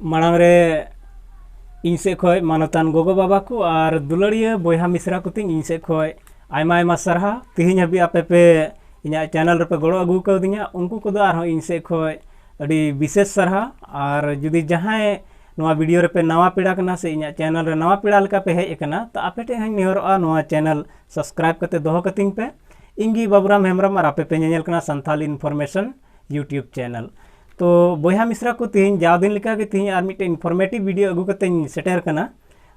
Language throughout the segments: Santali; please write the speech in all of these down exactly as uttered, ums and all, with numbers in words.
ᱢᱟᱲᱟᱝ ᱨᱮ ᱤᱧ ᱥᱮᱫ ᱠᱷᱚᱱ ᱢᱟᱱᱚᱛᱟᱱ ᱜᱚᱜᱚ ᱵᱟᱵᱟ ᱠᱚ ᱟᱨ ᱫᱩᱞᱟᱹᱲᱤᱭᱟᱹ ᱵᱚᱭᱦᱟ ᱢᱤᱥᱨᱟ ᱠᱚ ᱛᱤᱧ, ᱤᱧ ᱥᱮᱫ ᱠᱷᱚᱱ ᱟᱭᱢᱟ ᱟᱭᱢᱟ ᱥᱟᱨᱦᱟᱣ᱾ ᱛᱤᱦᱤᱧ ᱦᱟᱹᱵᱤᱡ ᱟᱯᱮ ᱯᱮ ᱤᱧᱟᱹᱜ ᱪᱮᱱᱮᱞ ᱨᱮᱯᱮ ᱜᱚᱲᱚ ᱟᱹᱜᱩ ᱠᱟᱣᱫᱤᱧᱟ, ᱩᱱᱠᱩ ᱠᱚᱫᱚ ᱟᱨᱦᱚᱸ ᱤᱧ ᱥᱮᱫ ᱠᱷᱚᱱ ᱟᱹᱰᱤ ᱵᱤᱥᱮᱥ ᱥᱟᱨᱦᱟᱣ᱾ ᱟᱨ ᱡᱩᱫᱤ ᱡᱟᱦᱟᱸᱭ ᱱᱚᱣᱟ ᱵᱷᱤᱰᱤᱭᱳ ᱨᱮᱯᱮ ᱱᱟᱣᱟ ᱯᱮᱲᱟ ᱠᱟᱱᱟ ᱥᱮ ᱤᱧᱟᱹᱜ ᱪᱮᱱᱮᱞ ᱨᱮ ᱱᱟᱣᱟ ᱯᱮᱲᱟ ᱞᱮᱠᱟ ᱯᱮ ᱦᱮᱡ ᱟᱠᱟᱱᱟ, ᱛᱚ ᱟᱯᱮ ᱴᱷᱮᱱ ᱦᱚᱸᱧ ᱱᱮᱦᱚᱨᱚᱜᱼᱟ, ᱱᱚᱣᱟ ᱪᱮᱱᱮᱞ ᱥᱟᱵᱥᱠᱨᱟᱭᱤᱵ ᱠᱟᱛᱮ ᱫᱚᱦᱚ ᱠᱟᱹᱛᱤᱧ ᱯᱮ᱾ ᱤᱧ ᱜᱮ ᱵᱟᱵᱩᱨᱟᱢ ᱦᱮᱢᱵᱨᱚᱢ ᱟᱨ ᱟᱯᱮ ᱯᱮ ᱧᱮᱧᱮᱞ ᱠᱟᱱᱟ ᱥᱟᱱᱛᱷᱟᱞ ᱤᱱᱯᱷᱚᱨᱢᱮᱥᱚᱱ YouTube ᱪᱮᱱᱮᱞ᱾ ᱛᱚ ᱵᱚᱭᱦᱟ ᱢᱤᱥᱨᱟ ᱠᱚ, ᱛᱤᱦᱤᱧ ᱡᱟᱣ ᱫᱤᱱ ᱞᱮᱠᱟ ᱜᱮ ᱛᱤᱦᱤᱧ ᱟᱨ ᱢᱤᱫᱴᱮᱱ ᱤᱱᱯᱷᱚᱨᱢᱮᱴᱤᱵᱷ ᱵᱷᱤᱰᱤᱭᱳ ᱟᱹᱜᱩ ᱠᱟᱛᱮᱧ ᱥᱮᱴᱮᱨ ᱠᱟᱱᱟ᱾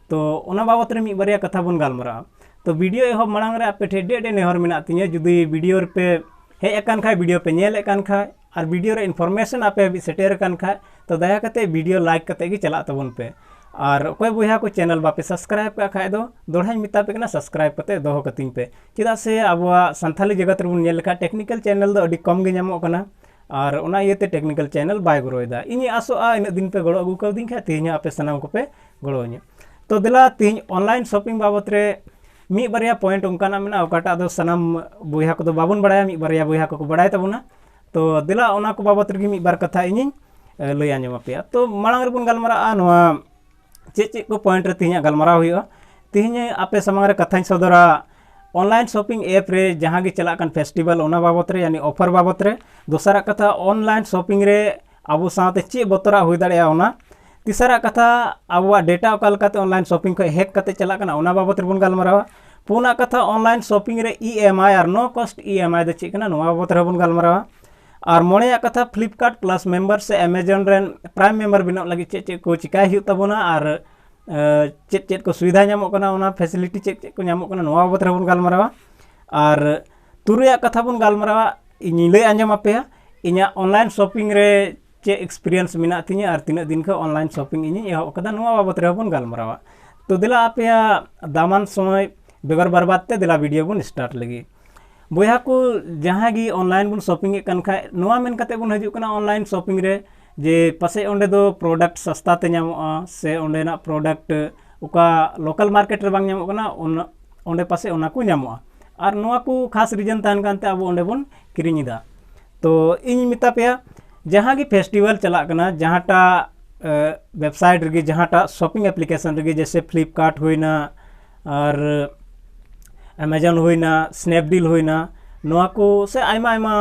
ᱛᱚ ᱚᱱᱟ ᱵᱟᱵᱚᱛ ᱨᱮ ᱢᱤᱫ ᱵᱟᱨᱭᱟ ᱠᱟᱛᱷᱟ ᱵᱚᱱ ᱜᱟᱞᱢᱟᱨᱟᱜᱼᱟ᱾ ᱛᱚ ᱵᱷᱤᱰᱤᱭᱳ ᱮᱦᱚᱵ ᱢᱟᱲᱟᱝ ᱨᱮ ᱟᱯᱮ ᱴᱷᱮᱱ ᱟᱹᱰᱤ ᱟᱹᱰᱤ ᱱᱮᱦᱚᱨ ᱢᱮᱱᱟᱜ ᱛᱤᱧᱟᱹ, ᱡᱩᱫᱤ ᱵᱷᱤᱰᱤᱭᱳ ᱨᱮᱯᱮ ᱦᱮᱡ ᱟᱠᱟᱱ ᱠᱷᱟᱡ, ᱵᱷᱤᱰᱤᱭᱳ ᱯᱮ ᱧᱮᱞᱮᱫ ᱠᱟᱱ ᱠᱷᱟᱡ ᱟᱨ ᱵᱷᱤᱰᱤᱭᱳ ᱨᱮ ᱤᱱᱯᱷᱚᱨᱢᱮᱥᱚᱱ ᱟᱯᱮ ᱦᱟᱹᱵᱤᱡ ᱥᱮᱴᱮᱨ ᱟᱠᱟᱱ ᱠᱷᱟᱡ, ᱛᱚ ᱫᱟᱭᱟ ᱠᱟᱛᱮ ᱵᱷᱤᱰᱤᱭᱳ ᱞᱟᱭᱤᱠ ᱠᱟᱛᱮ ᱜᱮ ᱪᱟᱞᱟᱜ ᱛᱟᱵᱚᱱ ᱯᱮ᱾ ᱟᱨ ᱚᱠᱚᱭ ᱵᱚᱭᱦᱟ ᱠᱚ ᱪᱮᱱᱮᱞ ᱵᱟᱯᱮ ᱥᱟᱵᱥᱠᱨᱟᱭᱤᱵ ᱠᱟᱜ ᱠᱷᱟᱡ ᱫᱚ ᱫᱚᱲᱦᱟᱧ ᱢᱮᱛᱟ ᱯᱮ ᱠᱟᱱᱟ, ᱥᱟᱵᱥᱠᱨᱟᱭᱤᱵ ᱠᱟᱛᱮ ᱫᱚᱦᱚ ᱠᱟᱹᱛᱤᱧ ᱯᱮ᱾ ᱪᱮᱫᱟᱜ ᱥᱮ ᱟᱵᱚᱣᱟᱜ ᱥᱟᱱᱛᱷᱟᱞᱤ ᱡᱟᱜᱟᱛ ᱨᱮᱵᱚᱱ ᱧᱮᱞ ᱞᱮᱠᱷᱟᱡ ᱴᱮᱠᱱᱤᱠᱮᱞ ᱪᱮᱱᱮᱞ ᱫᱚ ᱟᱹᱰᱤ ᱠᱚᱢ ᱜᱮ ᱧᱟᱢᱚᱜ ᱠᱟᱱᱟ, ᱟᱨ ᱚᱱᱟ ᱤᱭᱟᱹᱛᱮ ᱴᱮᱠᱱᱤᱠᱮᱞ ᱪᱮᱱᱮᱞ ᱵᱟᱭ ᱜᱨᱳᱭᱮᱫᱟ᱾ ᱤᱧᱤᱧ ᱟᱥᱚᱜᱼᱟ ᱤᱱᱟᱹᱜ ᱫᱤᱱ ᱯᱮ ᱜᱚᱲᱚ ᱟᱹᱜᱩ ᱠᱟᱣᱫᱤᱧ ᱠᱷᱟᱡ, ᱛᱮᱦᱮᱧ ᱦᱚᱸ ᱟᱯᱮ ᱥᱟᱱᱟᱢ ᱠᱚᱯᱮ ᱜᱚᱲᱚ ᱟᱹᱧᱟ᱾ ᱛᱚ ᱫᱮᱞᱟ, ᱛᱮᱦᱮᱧ ᱚᱱᱞᱟᱭᱤᱱ ᱥᱚᱯᱤᱝ ᱵᱟᱵᱚᱛ ᱨᱮ ᱢᱤᱫ ᱵᱟᱨᱭᱟ ᱯᱚᱭᱮᱱᱴ ᱚᱱᱠᱟᱱᱟᱜ ᱢᱮᱱᱟᱜᱼᱟ, ᱚᱠᱟᱴᱟᱜ ᱫᱚ ᱥᱟᱱᱟᱢ ᱵᱚᱭᱦᱟ ᱠᱚᱫᱚ ᱵᱟᱵᱚᱱ ᱵᱟᱲᱟᱭᱟ, ᱢᱤᱫ ᱵᱟᱨᱭᱟ ᱵᱚᱭᱦᱟ ᱠᱚᱠᱚ ᱵᱟᱲᱟᱭ ᱛᱟᱵᱚᱱᱟ᱾ ᱛᱚ ᱫᱮᱞᱟ, ᱚᱱᱟ ᱠᱚ ᱵᱟᱵᱚᱛ ᱨᱮᱜᱮ ᱢᱤᱫ ᱵᱟᱨ ᱠᱟᱛᱷᱟ ᱤᱧᱤᱧ, ᱮ, ᱞᱟᱹᱭ ᱟᱸᱡᱚᱢ ᱟᱯᱮᱭᱟ᱾ ᱛᱚ ᱢᱟᱲᱟᱝ ᱨᱮᱵᱚᱱ ᱜᱟᱞᱢᱟᱨᱟᱜᱼᱟ ᱱᱚᱣᱟ ᱪᱮᱫ ᱪᱮᱫ ᱠᱚ ᱯᱚᱭᱮᱱᱴ ᱨᱮ ᱛᱮᱦᱮᱧᱟᱜ ᱜᱟᱞᱢᱟᱨᱟᱣ ᱦᱩᱭᱩᱜᱼᱟ᱾ ᱛᱮᱦᱮᱧ ᱟᱯᱮ ᱥᱟᱢᱟᱝ ᱨᱮ ᱠᱟᱛᱷᱟᱧ ᱥᱚᱫᱚᱨᱟ ᱚᱱᱞᱟᱭᱤᱱ ᱥᱚᱯᱤᱝ ᱮᱯ ᱨᱮ ᱡᱟᱦᱟᱸ ᱜᱮ ᱪᱟᱞᱟᱜ ᱠᱟᱱ ᱯᱷᱮᱥᱴᱤᱵᱷᱟᱞ, ᱚᱱᱟ ᱵᱟᱵᱚᱛ ᱨᱮ, ᱭᱟᱱᱤ ᱚᱯᱷᱟᱨ ᱵᱟᱵᱚᱛ ᱨᱮ᱾ ᱫᱚᱥᱟᱨᱟᱜ ᱠᱟᱛᱷᱟ, ᱚᱱᱞᱟᱭᱤᱱ ᱥᱚᱯᱤᱝ ᱨᱮ ᱟᱵᱚ ᱥᱟᱶᱛᱮ ᱪᱮᱫ ᱵᱚᱛᱚᱨᱟᱜ ᱦᱩᱭ ᱫᱟᱲᱮᱭᱟᱜᱼᱟ ᱚᱱᱟ᱾ ᱛᱮᱥᱟᱨᱟᱜ ᱠᱟᱛᱷᱟ, ᱟᱵᱚᱣᱟᱜ ᱰᱮᱴᱟ ᱚᱠᱟ ᱞᱮᱠᱟᱛᱮ ᱚᱱᱞᱟᱭᱤᱱ ᱥᱚᱯᱤᱝ ᱠᱷᱚᱱ ᱦᱮᱠ ᱠᱟᱛᱮ ᱪᱟᱞᱟᱜ ᱠᱟᱱᱟ, ᱚᱱᱟ ᱵᱟᱵᱚᱛ ᱨᱮᱵᱚᱱ ᱜᱟᱞᱢᱟᱨᱟᱣᱟ᱾ ᱯᱩᱱᱟᱜ ᱠᱟᱛᱷᱟ, ᱚᱱᱞᱟᱭᱤᱱ ᱥᱚᱯᱤᱝ ᱨᱮ ᱤ ᱮᱢ ᱟᱭ ᱟᱨ ᱱᱳ ᱠᱚᱥᱴ ᱤ ᱮᱢ ᱟᱭ ᱫᱚ ᱪᱮᱫ ᱠᱟᱱᱟ, ᱱᱚᱣᱟ ᱵᱟᱵᱚᱛ ᱨᱮᱦᱚᱸ ᱵᱚᱱ ᱜᱟᱞᱢᱟᱨᱟᱣᱟ᱾ ᱟᱨ ᱢᱚᱬᱮᱭᱟᱜ ᱠᱟᱛᱷᱟ, ᱯᱷᱞᱤᱯᱠᱟᱨᱴ ᱯᱞᱟᱥ ᱢᱮᱢᱵᱟᱨ ᱥᱮ ᱮᱢᱟᱡᱚᱱ ᱨᱮᱱ ᱯᱨᱟᱭᱤᱢ ᱢᱮᱢᱵᱟᱨ ᱵᱮᱱᱟᱜ ᱞᱟᱹᱜᱤᱫ ᱪᱮᱫ ᱪᱮᱫ ᱠᱚ ᱪᱤᱠᱟᱭ ᱦᱩᱭᱩᱜ ᱛᱟᱵᱚᱱᱟ ᱟᱨ, ᱮ, ᱪᱮᱫ ᱪᱮᱫ ᱠᱚ ᱥᱩᱵᱤᱫᱷᱟ ᱧᱟᱢᱚᱜ ᱠᱟᱱᱟ, ᱚᱱᱟ ᱯᱷᱮᱥᱤᱞᱤᱴᱤ ᱪᱮᱫ ᱪᱮᱫ ᱠᱚ ᱧᱟᱢᱚᱜ ᱠᱟᱱᱟ, ᱱᱚᱣᱟ ᱵᱟᱵᱚᱛ ᱨᱮᱦᱚᱸ ᱵᱚᱱ ᱜᱟᱞᱢᱟᱨᱟᱣᱟ᱾ ᱟᱨ ᱛᱩᱨᱩᱭᱟᱜ ᱠᱟᱛᱷᱟ ᱵᱚᱱ ᱜᱟᱞᱢᱟᱨᱟᱣᱟ, ᱤᱧᱤᱧ ᱞᱟᱹᱭ ᱟᱸᱡᱚᱢ ᱟᱯᱮᱭᱟ ᱤᱧᱟᱹᱜ ᱚᱱᱞᱟᱭᱤᱱ ᱥᱚᱯᱤᱝ ᱨᱮ ᱪᱮᱫ ᱮᱠᱥᱯᱤᱨᱤᱭᱮᱱᱥ ᱢᱮᱱᱟᱜ ᱛᱤᱧᱟᱹ ᱟᱨ ᱛᱤᱱᱟᱹᱜ ᱫᱤᱱ ᱠᱷᱚᱱ ᱚᱱᱞᱟᱭᱤᱱ ᱥᱚᱯᱤᱝ ᱤᱧᱤᱧ ᱮᱦᱚᱵ ᱟᱠᱟᱫᱟ, ᱱᱚᱣᱟ ᱵᱟᱵᱚᱛ ᱨᱮᱦᱚᱸ ᱵᱚᱱ ᱜᱟᱞᱢᱟᱨᱟᱣᱟ᱾ ᱛᱚ ᱫᱮᱞᱟ, ᱟᱯᱮᱭᱟᱜ ᱫᱟᱢᱟᱱ ᱥᱚᱢᱚᱭ ᱵᱮᱜᱚᱨ ᱵᱟᱨᱵᱟᱫ ᱛᱮ ᱫᱮᱞᱟ ᱵᱷᱤᱰᱤᱭᱳ ᱵᱚᱱ ᱥᱴᱟᱨᱴ ᱞᱮᱜᱮ᱾ ᱵᱚᱭᱦᱟ ᱠᱚ, ᱡᱟᱦᱟᱸ ᱜᱮ ᱚᱱᱞᱟᱭᱤᱱ ᱵᱚᱱ ᱥᱚᱯᱤᱝ ᱮᱫ ᱠᱟᱱ ᱠᱷᱟᱡ, ᱱᱚᱣᱟ ᱢᱮᱱ ᱠᱟᱛᱮ ᱵᱚᱱ ᱦᱤᱡᱩᱜ ᱠᱟᱱᱟ ᱚᱱᱞᱟᱭᱤᱱ ᱥᱚᱯᱤᱝ ᱨᱮ ᱡᱮ ᱯᱟᱥᱮᱡ ᱚᱸᱰᱮ ᱫᱚ ᱯᱨᱚᱰᱟᱠᱴ ᱥᱟᱥᱛᱟ ᱛᱮ ᱧᱟᱢᱚᱜᱼᱟ ᱥᱮ ᱚᱸᱰᱮᱱᱟᱜ ᱯᱨᱚᱰᱟᱠᱴ ᱚᱠᱟ ᱞᱳᱠᱟᱞ ᱢᱟᱨᱠᱮᱴ ᱨᱮ ᱵᱟᱝ ᱧᱟᱢᱚᱜ ᱠᱟᱱᱟ, ᱚᱱᱟ, ᱚᱸᱰᱮ ᱯᱟᱥᱮᱡ ᱚᱱᱟ ᱠᱚ ᱧᱟᱢᱚᱜᱼᱟ᱾ ᱟᱨ ᱱᱚᱣᱟ ᱠᱚ ᱠᱷᱟᱥ ᱨᱤᱡᱮᱱ ᱛᱟᱦᱮᱱ ᱠᱟᱱᱛᱮ ᱟᱵᱚ ᱚᱸᱰᱮ ᱵᱚᱱ ᱠᱤᱨᱤᱧ ᱮᱫᱟ᱾ ᱛᱚ ᱤᱧ ᱢᱮᱛᱟ ᱯᱮᱭᱟ, ᱡᱟᱦᱟᱸ ᱜᱮ ᱯᱷᱮᱥᱴᱤᱵᱷᱟᱞ ᱪᱟᱞᱟᱜ ᱠᱟᱱᱟ, ᱡᱟᱦᱟᱸᱴᱟᱜ ᱣᱮᱵᱽᱥᱟᱭᱤᱴ ᱨᱮᱜᱮ, ᱡᱟᱦᱟᱸᱴᱟᱜ ᱥᱚᱯᱤᱝ ᱮᱯᱞᱤᱠᱮᱥᱚᱱ ᱨᱮᱜᱮ, ᱡᱮᱭᱥᱮ ᱯᱷᱞᱤᱯᱠᱟᱨᱴ ᱦᱩᱭᱱᱟ, ᱟᱨ ᱮᱢᱟᱡᱚᱱ ᱦᱩᱭᱱᱟ, ᱥᱱᱮᱯᱰᱤᱞ ᱦᱩᱭᱱᱟ, ᱱᱚᱣᱟ ᱠᱚ ᱥᱮ ᱟᱭᱢᱟ ᱟᱭᱢᱟ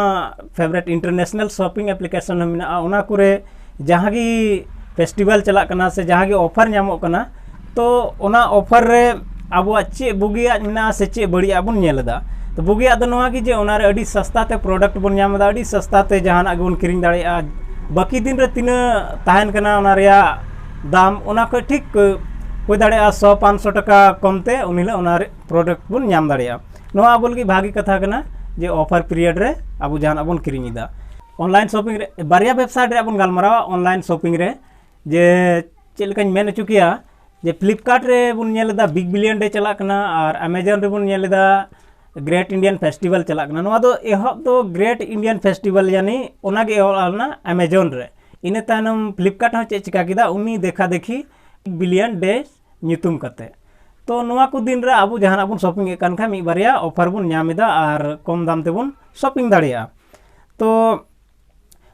ᱯᱷᱮᱵᱟᱨᱮᱴ ᱤᱱᱴᱟᱨᱱᱮᱥᱱᱟᱞ ᱥᱚᱯᱤᱝ ᱮᱯᱞᱤᱠᱮᱥᱚᱱ ᱦᱚᱸ ᱢᱮᱱᱟᱜᱼᱟ, ᱚᱱᱟ ᱠᱚᱨᱮ ᱡᱟᱦᱟᱸ ᱜᱮ ᱯᱷᱮᱥᱴᱤᱵᱷᱟᱞ ᱪᱟᱞᱟᱜ ᱠᱟᱱᱟ ᱥᱮ ᱡᱟᱦᱟᱸ ᱜᱮ ᱚᱯᱷᱟᱨ ᱧᱟᱢᱚᱜ ᱠᱟᱱᱟ, ᱛᱚ ᱚᱱᱟ ᱚᱯᱷᱟᱨ ᱨᱮ ᱟᱵᱚᱣᱟᱜ ᱪᱮᱫ ᱵᱩᱜᱤᱭᱟᱜ ᱢᱮᱱᱟᱜᱼᱟ ᱥᱮ ᱪᱮᱫ ᱵᱟᱹᱲᱤᱡᱟᱜ ᱵᱚᱱ ᱧᱮᱞ ᱮᱫᱟ᱾ ᱛᱚ ᱵᱩᱜᱤᱭᱟᱜ ᱫᱚ ᱱᱚᱣᱟ ᱜᱮ ᱡᱮ ᱚᱱᱟᱨᱮ ᱟᱹᱰᱤ ᱥᱚᱥᱛᱟ ᱛᱮ ᱯᱨᱚᱰᱟᱠᱴ ᱵᱚᱱ ᱧᱟᱢ ᱮᱫᱟ, ᱟᱹᱰᱤ ᱥᱚᱥᱛᱟ ᱛᱮ ᱡᱟᱦᱟᱱᱟᱜ ᱜᱮᱵᱚᱱ ᱠᱤᱨᱤᱧ ᱫᱟᱲᱮᱭᱟᱜᱼᱟ᱾ ᱵᱟᱹᱠᱤ ᱫᱤᱱ ᱨᱮ ᱛᱤᱱᱟᱹᱜ ᱛᱟᱦᱮᱱ ᱠᱟᱱᱟ ᱚᱱᱟ ᱨᱮᱭᱟᱜ ᱫᱟᱢ, ᱚᱱᱟ ᱠᱷᱚᱡ ᱴᱷᱤᱠ ᱦᱩᱭ ᱫᱟᱲᱮᱭᱟᱜᱼᱟ ᱥᱚ ᱯᱟᱸᱪᱥᱚ ᱴᱟᱠᱟ ᱠᱚᱢ ᱛᱮ ᱩᱱ ᱦᱤᱞᱳᱜ ᱚᱱᱟ ᱯᱨᱚᱰᱟᱠᱴ ᱵᱚᱱ ᱧᱟᱢ ᱫᱟᱲᱮᱭᱟᱜᱼᱟ᱾ ᱱᱚᱣᱟ ᱟᱵᱚ ᱞᱟᱹᱜᱤᱫ ᱵᱷᱟᱜᱮ ᱠᱟᱛᱷᱟ ᱠᱟᱱᱟ ᱡᱮ ᱚᱯᱷᱟᱨ ᱯᱤᱨᱤᱭᱚᱰ ᱨᱮ ᱟᱵᱚ ᱡᱟᱦᱟᱱᱟᱜ ᱵᱚᱱ ᱠᱤᱨᱤᱧ ᱮᱫᱟ᱾ ᱚᱱᱞᱟᱭᱤᱱ ᱥᱚᱯᱤᱝ ᱨᱮ ᱵᱟᱨᱭᱟ ᱣᱮᱵᱽᱥᱟᱭᱤᱴ ᱨᱮᱭᱟᱜ ᱵᱚᱱ ᱜᱟᱞᱢᱟᱨᱟᱣᱟ᱾ ᱚᱱᱞᱟᱭᱤᱱ ᱥᱚᱯᱤᱝ ᱨᱮ ᱡᱮ ᱪᱮᱫ ᱞᱮᱠᱟᱧ ᱢᱮᱱ ᱦᱚᱪᱚ ᱠᱮᱭᱟ, ᱡᱮ ᱯᱷᱞᱤᱯᱠᱟᱨᱴ ᱨᱮ ᱵᱚᱱ ᱧᱮᱞ ᱮᱫᱟ ᱵᱤᱜᱽ ᱵᱤᱞᱤᱭᱚᱱ ᱰᱮ ᱪᱟᱞᱟᱜ ᱠᱟᱱᱟ, ᱟᱨ ᱟᱢᱟᱡᱚᱱ ᱨᱮᱵᱚᱱ ᱧᱮᱞ ᱮᱫᱟ ᱜᱨᱮᱴ ᱤᱱᱰᱤᱭᱟᱱ ᱯᱷᱮᱥᱴᱤᱵᱷᱟᱞ ᱪᱟᱞᱟᱜ ᱠᱟᱱᱟ᱾ ᱱᱚᱣᱟ ᱫᱚ ᱮᱦᱚᱵ ᱫᱚ ᱜᱨᱮᱴ ᱤᱱᱰᱤᱭᱟᱱ ᱯᱷᱮᱥᱴᱤᱵᱷᱟᱞ ᱡᱟᱹᱱᱤ ᱚᱱᱟᱜᱮ ᱮᱦᱚᱵ ᱞᱮᱱᱟ ᱟᱢᱟᱡᱚᱱ ᱨᱮ᱾ ᱤᱱᱟᱹ ᱛᱟᱭᱱᱚᱢ ᱯᱷᱞᱤᱯᱠᱟᱨᱴ ᱦᱚᱸ ᱪᱮᱫ ᱪᱤᱠᱟ ᱠᱮᱫᱟ, ᱩᱱᱤ ᱫᱮᱠᱷᱟ ᱫᱮᱠᱷᱤ ᱵᱤᱞᱤᱭᱚᱱ ᱰᱮ ᱧᱩᱛᱩᱢ ᱠᱟᱛᱮ᱾ ᱛᱚ ᱱᱚᱣᱟ ᱠᱚ ᱫᱤᱱ ᱨᱮ ᱟᱵᱚ ᱡᱟᱦᱟᱱᱟᱜ ᱵᱚᱱ ᱥᱚᱯᱤᱝ ᱮᱫ ᱠᱟᱱ ᱠᱷᱟᱱ ᱢᱤᱫ ᱵᱟᱨᱭᱟ ᱚᱯᱷᱟᱨ ᱵᱚᱱ ᱧᱟᱢ ᱮᱫᱟ ᱟᱨ ᱠᱚᱢ ᱫᱟᱢ ᱛᱮᱵᱚᱱ ᱥᱚᱯᱤᱝ ᱫᱟᱲᱮᱭᱟᱜᱼᱟ᱾ ᱛᱚ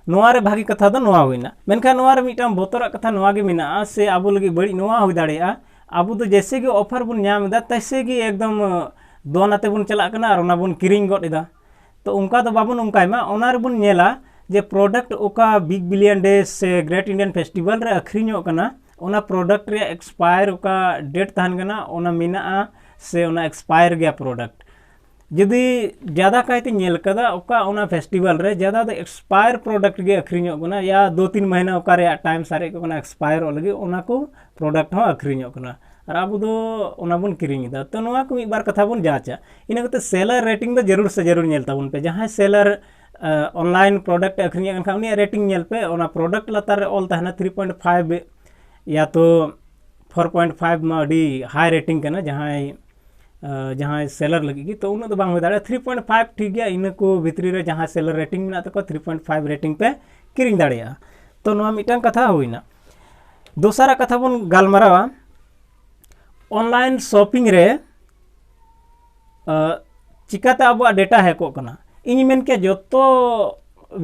ᱱᱚᱣᱟ ᱨᱮ ᱵᱷᱟᱹᱜᱤ ᱠᱟᱛᱷᱟ ᱫᱚ ᱱᱚᱣᱟ ᱦᱩᱭᱱᱟ᱾ ᱢᱮᱱᱠᱷᱟᱱ ᱱᱚᱣᱟ ᱨᱮ ᱢᱤᱫᱴᱟᱝ ᱵᱚᱛᱚᱨᱟᱜ ᱠᱟᱛᱷᱟ ᱱᱚᱣᱟ ᱜᱮ ᱢᱮᱱᱟᱜᱼᱟ, ᱥᱮ ᱟᱵᱚ ᱞᱟᱹᱜᱤᱫ ᱵᱟᱹᱲᱤᱡ ᱱᱚᱣᱟ ᱦᱩᱭ ᱫᱟᱲᱮᱭᱟᱜᱼᱟ, ᱟᱵᱚ ᱫᱚ ᱡᱮᱭᱥᱮ ᱜᱮ ᱚᱯᱷᱟᱨ ᱵᱚᱱ ᱧᱟᱢ ᱮᱫᱟ, ᱛᱮᱭᱥᱮ ᱜᱮ ᱮᱠᱫᱚᱢ ᱫᱚᱱ ᱟᱛᱮ ᱵᱚᱱ ᱪᱟᱞᱟᱜ ᱠᱟᱱᱟ ᱟᱨ ᱚᱱᱟ ᱵᱚᱱ ᱠᱤᱨᱤᱧ ᱜᱚᱫ ᱮᱫᱟ᱾ ᱛᱚ ᱚᱱᱠᱟ ᱫᱚ ᱵᱟᱵᱚᱱ ᱚᱱᱠᱟᱭ ᱢᱟ᱾ ᱚᱱᱟ ᱨᱮᱵᱚᱱ ᱧᱮᱞᱟ ᱡᱮ ᱯᱨᱚᱰᱟᱠᱴ ᱚᱠᱟ ᱵᱤᱜᱽ ᱵᱤᱞᱤᱭᱚᱱ ᱰᱮ ᱥᱮ ᱜᱨᱮᱴ ᱤᱱᱰᱤᱭᱟᱱ ᱯᱷᱮᱥᱴᱤᱵᱷᱟᱞ ᱨᱮ ᱟᱹᱠᱷᱨᱤᱧᱚᱜ ᱠᱟᱱᱟ, ᱚᱱᱟ ᱯᱨᱚᱰᱟᱠᱴ ᱨᱮᱭᱟᱜ ᱮᱠᱥᱯᱟᱭᱟᱨ ᱚᱠᱟ ᱰᱮᱴ ᱛᱟᱦᱮᱱ ᱠᱟᱱᱟ ᱚᱱᱟ ᱢᱮᱱᱟᱜᱼᱟ ᱥᱮ ᱚᱱᱟ ᱮᱠᱥᱯᱟᱭᱟᱨ ᱜᱮᱭᱟ ᱯᱨᱚᱰᱟᱠᱴ᱾ ᱡᱩᱫᱤ ᱡᱟᱫᱟ ᱠᱟᱭᱛᱮ ᱧᱮᱞ ᱠᱟᱫᱟ, ᱚᱠᱟ ᱚᱱᱟ ᱯᱷᱮᱥᱴᱤᱵᱷᱟᱞ ᱨᱮ ᱡᱟᱫᱟ ᱫᱚ ᱮᱠᱥᱯᱟᱭᱟᱨ ᱯᱨᱚᱰᱟᱠᱴ ᱜᱮ ᱟᱹᱠᱷᱨᱤᱧᱚᱜ ᱠᱟᱱᱟ, ᱭᱟ ᱫᱩ ᱛᱤᱱ ᱢᱟᱹᱦᱱᱟᱹ ᱚᱠᱟ ᱨᱮᱭᱟᱜ ᱴᱟᱭᱤᱢ ᱥᱟᱨᱮᱡ ᱠᱚᱜ ᱠᱟᱱᱟ ᱮᱠᱥᱯᱟᱭᱟᱨᱚᱜ ᱞᱟᱹᱜᱤᱫ, ᱚᱱᱟ ᱠᱚ ᱯᱨᱚᱰᱟᱠᱴ ᱦᱚᱸ ᱟᱹᱠᱷᱨᱤᱧᱚᱜ ᱠᱟᱱᱟ ᱟᱨ ᱟᱵᱚ ᱫᱚ ᱚᱱᱟ ᱵᱚᱱ ᱠᱤᱨᱤᱧ ᱮᱫᱟ᱾ ᱛᱚ ᱱᱚᱣᱟ ᱠᱚ ᱢᱤᱫ ᱵᱟᱨ ᱠᱟᱛᱷᱟ ᱵᱚᱱ ᱡᱟᱸᱪᱟ᱾ ᱤᱱᱟᱹ ᱠᱟᱛᱮ ᱥᱮᱞᱟᱨ ᱨᱮᱴᱤᱝ ᱫᱚ ᱡᱟᱹᱨᱩᱲ ᱥᱮ ᱡᱟᱹᱨᱩᱲ ᱧᱮᱞ ᱛᱟᱵᱚᱱ ᱯᱮ᱾ ᱡᱟᱦᱟᱸᱭ ᱥᱮᱞᱟᱨ ᱚᱱᱞᱟᱭᱤᱱ ᱯᱨᱚᱰᱟᱠᱴ ᱮ ᱟᱹᱠᱷᱨᱤᱧᱮᱫ ᱠᱟᱱ ᱠᱷᱟᱱ ᱩᱱᱤᱭᱟᱜ ᱨᱮᱴᱤᱝ ᱧᱮᱞ ᱯᱮ, ᱚᱱᱟ ᱯᱨᱚᱰᱟᱠᱴ ᱞᱟᱛᱟᱨ ᱨᱮ ᱚᱞ ᱛᱟᱦᱮᱱᱟ ᱛᱷᱨᱤ ᱯᱚᱭᱮᱱᱴ ᱯᱷᱟᱭᱤᱵᱷ ᱭᱟ ᱛᱚ ᱯᱷᱳᱨ ᱯᱚᱭᱮᱱᱴ ᱯᱷᱟᱭᱤᱵᱷ ᱢᱟ ᱟᱹᱰᱤ ᱦᱟᱭ ᱨᱮᱴᱤᱝ ᱠᱟᱱᱟ ᱡᱟᱦᱟᱸᱭ ᱡᱟᱦᱟᱸᱭ ᱥᱮᱞᱟᱨ ᱞᱟᱹᱜᱤᱫ ᱜᱮ, ᱛᱚ ᱩᱱᱟᱹᱜ ᱫᱚ ᱵᱟᱝ ᱦᱩᱭ ᱫᱟᱲᱮᱭᱟᱜᱼᱟ᱾ ᱛᱷᱨᱤ ᱯᱚᱭᱮᱱᱴ ᱯᱷᱟᱭᱤᱵᱷ ᱴᱷᱤᱠ ᱜᱮᱭᱟ, ᱤᱱᱟᱹ ᱠᱚ ᱵᱷᱤᱛᱨᱤ ᱨᱮ ᱡᱟᱦᱟᱸᱭ ᱥᱮᱞᱟᱨ ᱨᱮᱴᱤᱝ ᱢᱮᱱᱟᱜ ᱛᱟᱠᱚᱣᱟ ᱛᱷᱨᱤ ᱯᱚᱭᱮᱱᱴ ᱯᱷᱟᱭᱤᱵᱷ ᱨᱮᱴᱤᱝ ᱯᱮ ᱠᱤᱨᱤᱧ ᱫᱟᱲᱮᱭᱟᱜᱼᱟ᱾ ᱛᱚ ᱱᱚᱣᱟ ᱢᱤᱫᱴᱟᱝ ᱠᱟᱛᱷᱟ ᱦᱩᱭᱱᱟ᱾ ᱫᱚᱥᱟᱨᱟᱜ ᱠᱟᱛᱷᱟ ᱵᱚᱱ ᱜᱟᱞᱢᱟᱨᱟᱣᱟ ᱚᱱᱞᱟᱭᱤᱱ ᱥᱚᱯᱤᱝ ᱨᱮ ᱪᱤᱠᱟᱛᱮ ᱟᱵᱚᱣᱟᱜ ᱰᱮᱴᱟ ᱦᱮᱠᱚᱜ ᱠᱟᱱᱟ᱾ ᱤᱧ ᱢᱮᱱ ᱠᱮᱭᱟ ᱡᱚᱛᱚ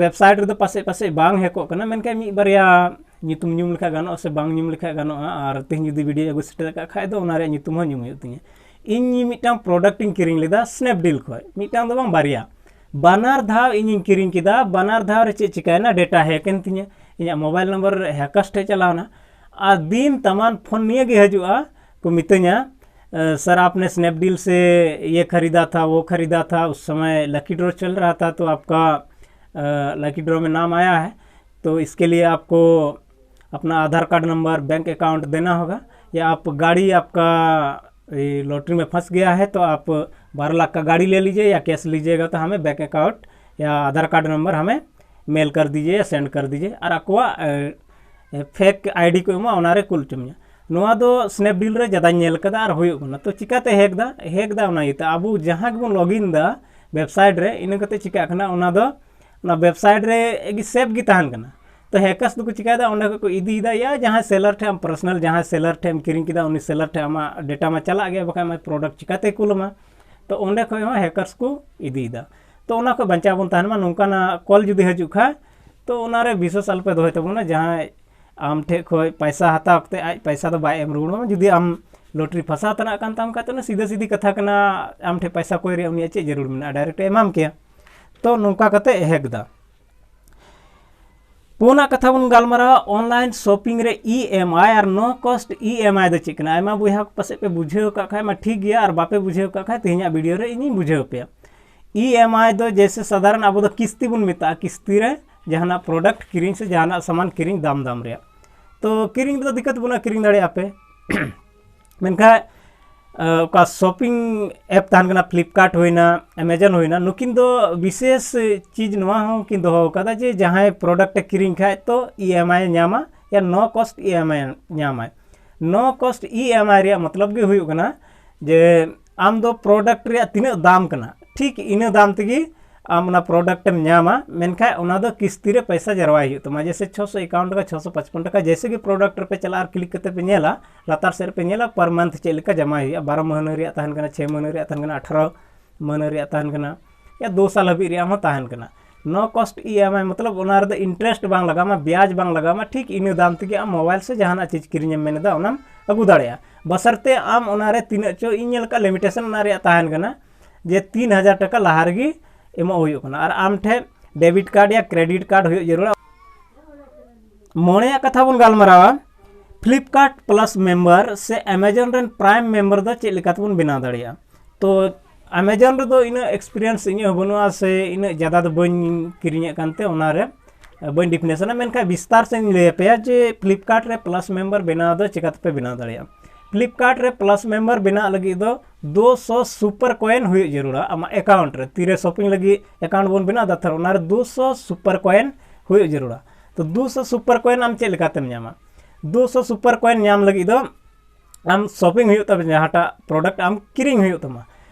ᱣᱮᱵᱽᱥᱟᱭᱤᱴ ᱨᱮᱫᱚ ᱯᱟᱥᱮᱡ ᱯᱟᱥᱮᱡ ᱵᱟᱝ ᱦᱮᱠᱚᱜ ᱠᱟᱱᱟ, ᱢᱮᱱᱠᱷᱟᱱ ᱢᱤᱫ ᱵᱟᱨᱭᱟ ᱧᱩᱛᱩᱢ ᱧᱩᱢ ᱞᱮᱠᱷᱟᱡ ᱜᱟᱱᱚᱜᱼᱟ ᱥᱮ ᱵᱟᱝ ᱧᱩᱢ ᱞᱮᱠᱷᱟᱡ ᱜᱟᱱᱚᱜᱼᱟ, ᱟᱨ ᱛᱮᱦᱮᱧ ᱡᱩᱫᱤ video ᱟᱹᱜᱩ ᱥᱮᱴᱮᱨ ᱠᱟᱜ ᱠᱷᱟᱡ ᱫᱚ ᱚᱱᱟ ᱨᱮᱭᱟᱜ ᱧᱩᱛᱩᱢ ᱦᱚᱸ ᱧᱩᱢ ᱦᱩᱭᱩᱜ ᱛᱤᱧᱟᱹ᱾ ᱤᱧ ᱢᱤᱫᱴᱟᱝ product ᱤᱧ ᱠᱤᱨᱤᱧ ᱞᱮᱫᱟ Snapdeal ᱠᱷᱚᱡ, ᱢᱤᱫᱴᱟᱝ ᱫᱚ ᱵᱟᱝ, ᱵᱟᱨᱭᱟ, ᱵᱟᱱᱟᱨ ᱫᱷᱟᱣ ᱤᱧᱤᱧ ᱠᱤᱨᱤᱧ ᱠᱮᱫᱟ᱾ ᱵᱟᱱᱟᱨ ᱫᱷᱟᱣ ᱨᱮ ᱪᱮᱫ ᱪᱤᱠᱟᱭᱮᱱᱟ, data hack ᱮᱱ ᱛᱤᱧᱟᱹ, ᱤᱧᱟᱹᱜ mobile number hackers ᱴᱷᱮᱡ ᱪᱟᱞᱟᱣᱱᱟ᱾ ᱟᱨ ᱫᱤᱱ ᱛᱟᱢᱟᱱ phone ᱱᱤᱭᱟᱹ ᱜᱮ ᱦᱤᱡᱩᱜᱼᱟ, ᱠᱚ ᱢᱤᱛᱟᱹᱧᱟ, "अ, सर, आपने Snapdeal से ये खरीदा था, वो खरीदा था, उस समय lucky draw चल रहा था, तो आपका, अ, lucky draw में नाम आया है, तो इसके लिए आपको अपना आधार कार्ड नंबर, बैंक अकाउंट देना होगा, या आप गाड़ी, आपका ये लॉटरी में फंस गया है, तो आप बारह लाख का गाड़ी ले लीजिए या कैश लीजिएगा, तो हमें बैंक अकाउंट या आधार कार्ड नंबर हमें मेल कर दीजिए या सेंड कर दीजिए", ᱟᱨ ᱟᱠᱚᱣᱟᱜ, ᱮ, ᱮ, fake ID ᱠᱚ ᱮᱢᱟ, ᱚᱱᱟᱨᱮ ᱠᱩᱞ ᱦᱚᱪᱚ ᱢᱮᱭᱟ᱾ ᱱᱚᱣᱟ ᱫᱚ Snapdeal ᱨᱮ ᱡᱟᱫᱟᱧ ᱧᱮᱞ ᱠᱟᱫᱟ ᱟᱨ ᱦᱩᱭᱩᱜ ᱠᱟᱱᱟ᱾ ᱛᱚ ᱪᱤᱠᱟᱛᱮ hack ᱫᱟ? Hack ᱫᱟ ᱚᱱᱟ ᱤᱭᱟᱹᱛᱮ, ᱟᱵᱚ ᱡᱟᱦᱟᱸ ᱜᱮᱵᱚᱱ login ᱫᱟ website ᱨᱮ, ᱤᱱᱟᱹ ᱠᱟᱛᱮ ᱪᱤᱠᱟᱜ ᱠᱟᱱᱟ, ᱚᱱᱟ ᱫᱚ ᱚᱱᱟ website ᱨᱮ ᱜᱮ save ᱜᱮ ᱛᱟᱦᱮᱱ ᱠᱟᱱᱟ᱾ ᱛᱚ hackers ᱫᱚᱠᱚ ᱪᱤᱠᱟᱭᱮᱫᱟ, ᱚᱸᱰᱮ ᱠᱷᱚᱡ ᱠᱚ ᱤᱫᱤᱭᱮᱫᱟ, ᱭᱟ ᱡᱟᱦᱟᱸᱭ seller ᱴᱷᱮᱱ ᱟᱢ personal ᱡᱟᱦᱟᱸᱭ seller ᱴᱷᱮᱱ ᱮᱢ ᱠᱤᱨᱤᱧ ᱠᱮᱫᱟ, ᱩᱱᱤ seller ᱴᱷᱮᱱ ᱟᱢᱟᱜ data ᱢᱟ ᱪᱟᱞᱟᱜ ᱜᱮᱭᱟ, ᱵᱟᱠᱷᱟᱡ ᱟᱢᱟᱜ product ᱪᱤᱠᱟᱛᱮᱭ ᱠᱩᱞ ᱟᱢᱟ? ᱛᱚ ᱚᱸᱰᱮ ᱠᱷᱚᱡ ᱦᱚᱸ hackers ᱠᱚ ᱤᱫᱤᱭᱮᱫᱟ᱾ ᱛᱚ ᱚᱱᱟ ᱠᱷᱚᱡ ᱵᱟᱧᱪᱟᱣ ᱵᱚᱱ ᱛᱟᱦᱮᱱ ᱢᱟ᱾ ᱱᱚᱝᱠᱟᱱᱟᱜ call ᱡᱩᱫᱤ ᱦᱤᱡᱩᱜ ᱠᱷᱟᱡ, ᱛᱚ ᱚᱱᱟᱨᱮ ᱵᱤᱥᱣᱟᱥ ᱟᱞᱚᱯᱮ ᱫᱚᱦᱚᱭ ᱛᱟᱵᱚᱱᱟ᱾ ᱡᱟᱦᱟᱸᱭ ᱟᱢ ᱴᱷᱮᱡ ᱠᱷᱚᱡ ᱯᱟᱭᱥᱟ ᱦᱟᱛᱟᱣ ᱠᱟᱛᱮ ᱟᱡ ᱯᱟᱭᱥᱟ ᱫᱚ ᱵᱟᱭ ᱮᱢ ᱨᱩᱣᱟᱹᱲ ᱟᱢᱟ᱾ ᱡᱩᱫᱤ ᱟᱢ lottery ᱯᱷᱟᱥᱟᱣ ᱛᱮᱱᱟᱜ ᱠᱟᱱ ᱛᱟᱢ ᱠᱷᱟᱡ, ᱛᱚ ᱚᱱᱟ ᱥᱤᱫᱷᱟᱹ ᱥᱤᱫᱷᱤ ᱠᱟᱛᱷᱟ ᱠᱟᱱᱟ, ᱟᱢ ᱴᱷᱮᱡ ᱯᱟᱭᱥᱟ ᱠᱚᱭ ᱨᱮᱭᱟᱜ ᱩᱱᱤᱭᱟᱜ ᱪᱮᱫ ᱡᱟᱹᱨᱩᱲ ᱢᱮᱱᱟᱜᱼᱟ, direct ᱮ ᱮᱢᱟᱢ ᱠᱮᱭᱟ᱾ ᱛᱚ ᱱᱚᱝᱠᱟ ᱠᱟᱛᱮ hack ᱫᱟ᱾ ᱯᱩᱱᱟᱜ ᱠᱟᱛᱷᱟ ᱵᱚᱱ ᱜᱟᱞᱢᱟᱨᱟᱣᱟ online shopping ᱨᱮ EMI ᱟᱨ no cost EMI ᱫᱚ ᱪᱮᱫ ᱠᱟᱱᱟ? ᱟᱭᱢᱟ ᱵᱚᱭᱦᱟ ᱠᱚ ᱯᱟᱥᱮᱡ ᱯᱮ ᱵᱩᱡᱷᱟᱹᱣ ᱟᱠᱟᱫ ᱠᱷᱟᱡ ᱢᱟ ᱴᱷᱤᱠ ᱜᱮᱭᱟ, ᱟᱨ ᱵᱟᱯᱮ ᱵᱩᱡᱷᱟᱹᱣ ᱟᱠᱟᱫ ᱠᱷᱟᱡ ᱛᱮᱦᱮᱧᱟᱜ video ᱨᱮ ᱤᱧᱤᱧ ᱵᱩᱡᱷᱟᱹᱣ ᱟᱯᱮᱭᱟ᱾ EMI ᱫᱚ ᱡᱮᱭᱥᱮ ᱥᱟᱫᱷᱟᱨᱚᱱ ᱟᱵᱚ ᱫᱚ ᱠᱤᱥᱛᱤ ᱵᱚᱱ ᱢᱮᱛᱟᱜᱼᱟ, ᱠᱤᱥᱛᱤ ᱨᱮ ᱡᱟᱦᱟᱱᱟᱜ product ᱠᱤᱨᱤᱧ ᱥᱮ ᱡᱟᱦᱟᱱᱟᱜ ᱥᱟᱢᱟᱱ ᱠᱤᱨᱤᱧ ᱫᱟᱢ ᱫᱟᱢ ᱨᱮᱭᱟᱜ᱾ ᱛᱚ ᱠᱤᱨᱤᱧ ᱨᱮᱫᱚ ᱫᱤᱠᱠᱟᱛ ᱵᱟᱹᱱᱩᱜᱼᱟ, ᱠᱤᱨᱤᱧ ᱫᱟᱲᱮᱭᱟᱜᱼᱟ ᱯᱮ᱾ ᱢᱮᱱᱠᱷᱟᱡ, ᱟ, ᱚᱠᱟ shopping app ᱛᱟᱦᱮᱱ ᱠᱟᱱᱟ, Flipkart ᱦᱩᱭᱱᱟ, Amazon ᱦᱩᱭᱱᱟ, ᱱᱩᱠᱤᱱ ᱫᱚ ᱵᱤᱥᱮᱥ ᱪᱤᱡᱽ ᱱᱚᱣᱟ ᱦᱚᱸ ᱠᱤᱱ ᱫᱚᱦᱚ ᱟᱠᱟᱫᱟ ᱡᱮ ᱡᱟᱦᱟᱸᱭ product ᱮ ᱠᱤᱨᱤᱧ ᱠᱷᱟᱡ ᱛᱚ EMI ᱮ ᱧᱟᱢᱟ, ᱭᱟ no cost EMI ᱧᱟᱢᱟᱭ᱾ No cost EMI ᱨᱮᱭᱟᱜ ᱢᱚᱛᱞᱚᱵ ᱜᱮ ᱦᱩᱭᱩᱜ ᱠᱟᱱᱟ ᱡᱮ ᱟᱢ ᱫᱚ product ᱨᱮᱭᱟᱜ ᱛᱤᱱᱟᱹᱜ ᱫᱟᱢ ᱠᱟᱱᱟ, ᱴᱷᱤᱠ ᱤᱱᱟᱹ ᱫᱟᱢ ᱛᱮᱜᱮ ᱟᱢ ᱚᱱᱟ product ᱮᱢ ᱧᱟᱢᱟ, ᱢᱮᱱᱠᱷᱟᱱ ᱚᱱᱟ ᱫᱚ ᱠᱤᱥᱛᱤ ᱨᱮ ᱯᱚᱭᱥᱟ ᱡᱟᱨᱣᱟᱭ ᱦᱩᱭᱩᱜ ᱛᱟᱢᱟ᱾ ᱡᱮᱭᱥᱮ ᱪᱷᱚᱥᱚ ᱮᱠᱟᱣᱩᱱ ᱴᱟᱠᱟ, ᱪᱷᱚᱥᱚ ᱯᱟᱸᱪᱯᱚᱱ ᱴᱟᱠᱟ, ᱡᱮᱭᱥᱮ ᱜᱮ product ᱨᱮᱯᱮ ᱪᱟᱞᱟᱜᱼᱟ ᱟᱨ click ᱠᱟᱛᱮ ᱯᱮ ᱧᱮᱞᱟ, ᱞᱟᱛᱟᱨ ᱥᱮᱫ ᱨᱮᱯᱮ ᱧᱮᱞᱟ per month ᱪᱮᱫ ᱞᱮᱠᱟ ᱡᱟᱢᱟᱭ ᱦᱩᱭᱩᱜᱼᱟ, ᱵᱟᱨᱚ ᱢᱟᱹᱦᱱᱟᱹ ᱨᱮᱭᱟᱜ ᱛᱟᱦᱮᱱ ᱠᱟᱱᱟ, ᱪᱷᱮ ᱢᱟᱹᱦᱱᱟᱹ ᱨᱮᱭᱟᱜ ᱛᱟᱦᱮᱱ ᱠᱟᱱᱟ, ᱟᱴᱷᱟᱨᱚ ᱢᱟᱹᱦᱱᱟᱹ ᱨᱮᱭᱟᱜ ᱛᱟᱦᱮᱱ ᱠᱟᱱᱟ, ᱭᱟ ᱫᱩ ᱥᱟᱞ ᱦᱟᱹᱵᱤᱡ ᱨᱮᱭᱟᱜ ᱦᱚᱸ ᱛᱟᱦᱮᱱ ᱠᱟᱱᱟ᱾ No cost E M I, ᱢᱚᱛᱞᱚᱵ ᱚᱱᱟ ᱨᱮᱫᱚ interest ᱵᱟᱝ ᱞᱟᱜᱟᱣ ᱟᱢᱟ, ᱵᱭᱟᱡᱽ ᱵᱟᱝ ᱞᱟᱜᱟᱣ ᱟᱢᱟ᱾ ᱴᱷᱤᱠ ᱤᱱᱟᱹ ᱫᱟᱢ ᱛᱮᱜᱮ ᱟᱢ ᱢᱳᱵᱟᱭᱤᱞ ᱥᱮ ᱡᱟᱦᱟᱱᱟᱜ ᱪᱤᱡᱽ ᱠᱤᱨᱤᱧ ᱮᱢ ᱢᱮᱱ ᱮᱫᱟ, ᱚᱱᱟᱢ ᱟᱹᱜᱩ ᱫᱟᱲᱮᱭᱟᱜᱼᱟ᱾ ᱵᱟᱥᱟᱨᱛᱮ ᱟᱢ ᱚᱱᱟᱨᱮ ᱛᱤᱱᱟᱹᱜ ᱪᱚ, ᱤᱧ ᱧᱮᱞ ᱟᱠᱟᱫ limitation ᱚᱱᱟ ᱨᱮᱭᱟᱜ ᱛᱟᱦᱮᱱ ᱠᱟᱱᱟ ᱡᱮ ᱛᱤᱱ ᱦᱟᱡᱟᱨ ᱴᱟᱠᱟ ᱞᱟᱦᱟ ᱨᱮᱜᱮ ᱮᱢᱚᱜ ᱦᱩᱭᱩᱜ ᱠᱟᱱᱟ, ᱟᱨ ᱟᱢ ᱴᱷᱮᱱ debit card ᱭᱟ credit card ᱦᱩᱭᱩᱜ ᱡᱟᱹᱨᱩᱲᱟ᱾ ᱢᱚᱬᱮᱭᱟᱜ ᱠᱟᱛᱷᱟ ᱵᱚᱱ ᱜᱟᱞᱢᱟᱨᱟᱣᱟ, Flipkart Plus member ᱥᱮ Amazon ᱨᱮᱱ Prime member ᱫᱚ ᱪᱮᱫ ᱞᱮᱠᱟ ᱛᱮᱵᱚᱱ ᱵᱮᱱᱟᱣ ᱫᱟᱲᱮᱭᱟᱜᱼᱟ᱾ ᱛᱚ Amazon ᱨᱮᱫᱚ ᱤᱱᱟᱹᱜ experience ᱤᱧᱟᱹᱜ ᱦᱚᱸ ᱵᱟᱹᱱᱩᱜᱼᱟ, ᱥᱮ ᱤᱱᱟᱹᱜ ᱡᱟᱫᱟ ᱫᱚ ᱵᱟᱹᱧ ᱠᱤᱨᱤᱧᱮᱫ ᱠᱟᱱᱛᱮ ᱚᱱᱟᱨᱮ ᱵᱟᱹᱧ definition ᱟ᱾ ᱢᱮᱱᱠᱷᱟᱱ ᱵᱤᱥᱛᱟᱨ ᱥᱮᱫ ᱤᱧ ᱞᱟᱹᱭ ᱟᱯᱮᱭᱟ ᱡᱮ Flipkart ᱨᱮ Plus member ᱵᱮᱱᱟᱣ ᱫᱚ ᱪᱮᱠᱟ ᱛᱮᱯᱮ ᱵᱮᱱᱟᱣ ᱫᱟᱲᱮᱭᱟᱜᱼᱟ᱾ Flipkart ᱨᱮ Plus member ᱵᱮᱱᱟᱜ ᱞᱟᱹᱜᱤᱫ ᱫᱚ ᱫᱩᱥᱚ super coin ᱦᱩᱭᱩᱜ ᱡᱟᱹᱨᱩᱲᱟ ᱟᱢᱟᱜ account ᱨᱮ᱾ ᱛᱤᱨᱮ shopping ᱞᱟᱹᱜᱤᱫ account ᱵᱚᱱ ᱵᱮᱱᱟᱣ ᱮᱫᱟ, ᱛᱷᱚᱨ ᱚᱱᱟᱨᱮ ᱫᱩᱥᱚ super coin ᱦᱩᱭᱩᱜ ᱡᱟᱹᱨᱩᱲᱟ᱾ ᱛᱚ ᱫᱩᱥᱚ super coin ᱟᱢ ᱪᱮᱫ ᱞᱮᱠᱟᱛᱮᱢ ᱧᱟᱢᱟ? ᱫᱩᱥᱚ super coin ᱧᱟᱢ ᱞᱟᱹᱜᱤᱫ ᱫᱚ ᱟᱢ shopping ᱦᱩᱭᱩᱜ ᱛᱟᱢᱟ, ᱡᱟᱦᱟᱸᱴᱟᱜ product ᱟᱢ ᱠᱤᱨᱤᱧ ᱦᱩᱭᱩᱜ ᱛᱟᱢᱟ᱾